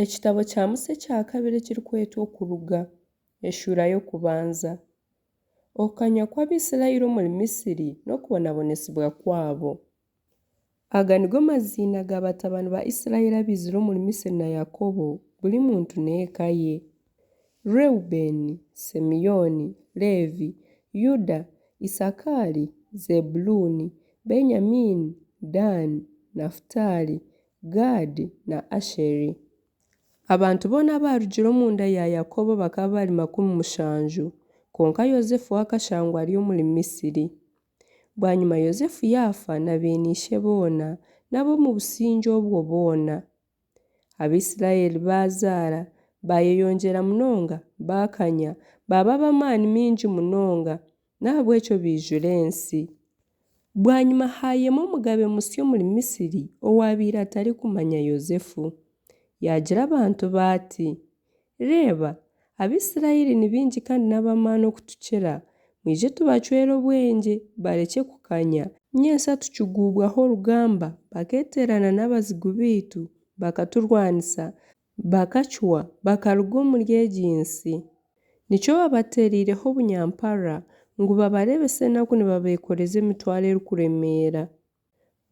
Ekitabo kya Musa ekya kabiri ekirikwetwa Okuruga, eshuura y'okubanza. Okukanya kw'Abaisraeli omuri Misri n'okubonabonesibwa kwabo. Aga nigo maziina ga batabani ba Israeli abaizire omuri Misri na Yakobo, buri muntu n'eka ye. Reubeeni, Simeoni, Leevi, Yuda, Isakaari, Zebuluuni, Benyamiini, Daani, Nafutaali, Gaadi na Asheri. Abantu boona abaarugire omu nda ya Yakobo bakaba bari 70, kwonka Yosefu we akashangwa ari omuri Misri. Bwanyima Yosefu yaafa na beene ishe boona n'ab'omu busingye obwo boona. Abaisiraeli baazaara, baayeyongyera munonga, baakanya, baaba ab'amaani maingi munonga, n'ahabw'ekyo baijura ensi. Bwanyima haayema omugabe musya omuri Misiri owaabaire atarikumanya Yosefu. Yaagira abantu be ati, Reeba, Abaisiraeli ni baingi kandi n'ab'amaani okutukira, mwije tubacwere obwengye, barekye kukanya, nyentsya tukiguubwaho orugamba bakeeteerana n'abazigu baitu, bakaturwanisa, bakacwa, bakaruga omuri egi nsi. Nikyo babateereireho obunyampara, ngu babareebese enaku nibabeekoreza emitwaro erikuremeera.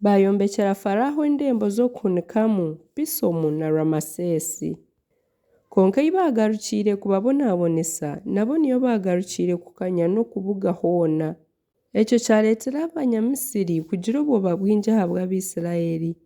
Baayombekyera Faraaho endembo z'okuhunikamu, Pisomu na Ramaseesi. Kwonka ei baagarukiire kubabonabonesa, nabo niyo baagarukiire kukanya n'okubuga hoona. Ekyo kyareetera Abanyamisiri kugira obwoba bwingi ahabw'Abaisiraeli.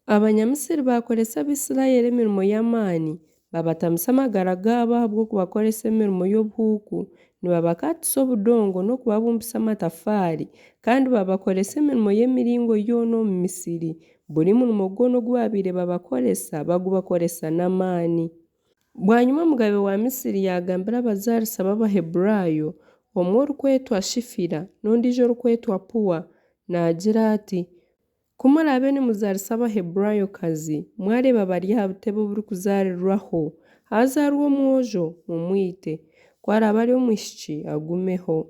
Abanyamisiri baakoresa Abaisiraeli emirimo y'amaani, baabatamisa amagara gaabo ahabw'okubakoresa emirimo y'obuhuuku nibabakaatisa obudongo n'okubabumbisa amatafaari, kandi baabakoresa emirimo y'emiringo yoona omu misiri, buri murimo gwona ogu baabaire babakoresa bagubakoresa n'amaani. Bwanyima omugabe wa Misiri yaagambira abazaarisa b'Abaheburaayo, omwe orikwetwa Shifira n'ondiijo orikwetwa Pua, naagira ati, Ku muraabe nimuzaarisa Abaheburaayokazi, mwareeba bari aha butebe oburikuzaarirwaho, haazaarwa omwojo, mumwite, ku araabe ari omwishiki, agumeho.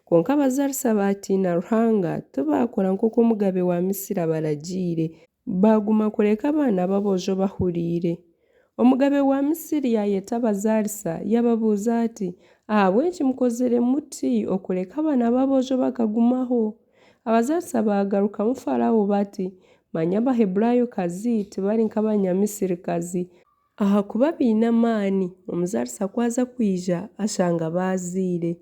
Kwonka abazaarisa baatiina Ruhanga, tibaakora nk'oku omugabe wa Misiri abaragiire, baaguma kureka abaana b'aboojo bahuriire. Omugabe wa Misiri yaayeta abazaarisa, yaababuuza ati, Ahabw'enki mukozire muti okureka abaana b'aboojo bakagumaho? Abazaarisa baagarukamu Faraaho bati, Manya Abaheburaayokazi tibari nk'Abanyamisirikazi, ahakuba baine amaani, omuzaarisa ku aza kwija, ashanga baazaire.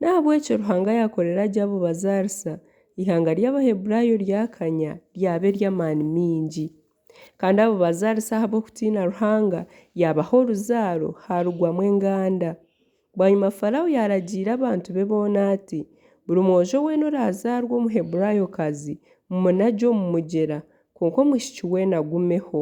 N'ahabw'ekyo Ruhanga yaakorera gye abo bazaarisa, eihanga ry'Abaheburaayo ryakanya, ryaba ery'amaani maingi. Kandi abo bazaarisa ahabw'okutiina Ruhanga, yaabaha oruzaaro, haarugwamu enganda. Bwanyima Faraaho yaaragiira abantu be boona ati, Buri mwojo weena oraazaarwe Omuheburaayokazi, mumunagye omu mugyera, kwonka omwishiki weena agumeho.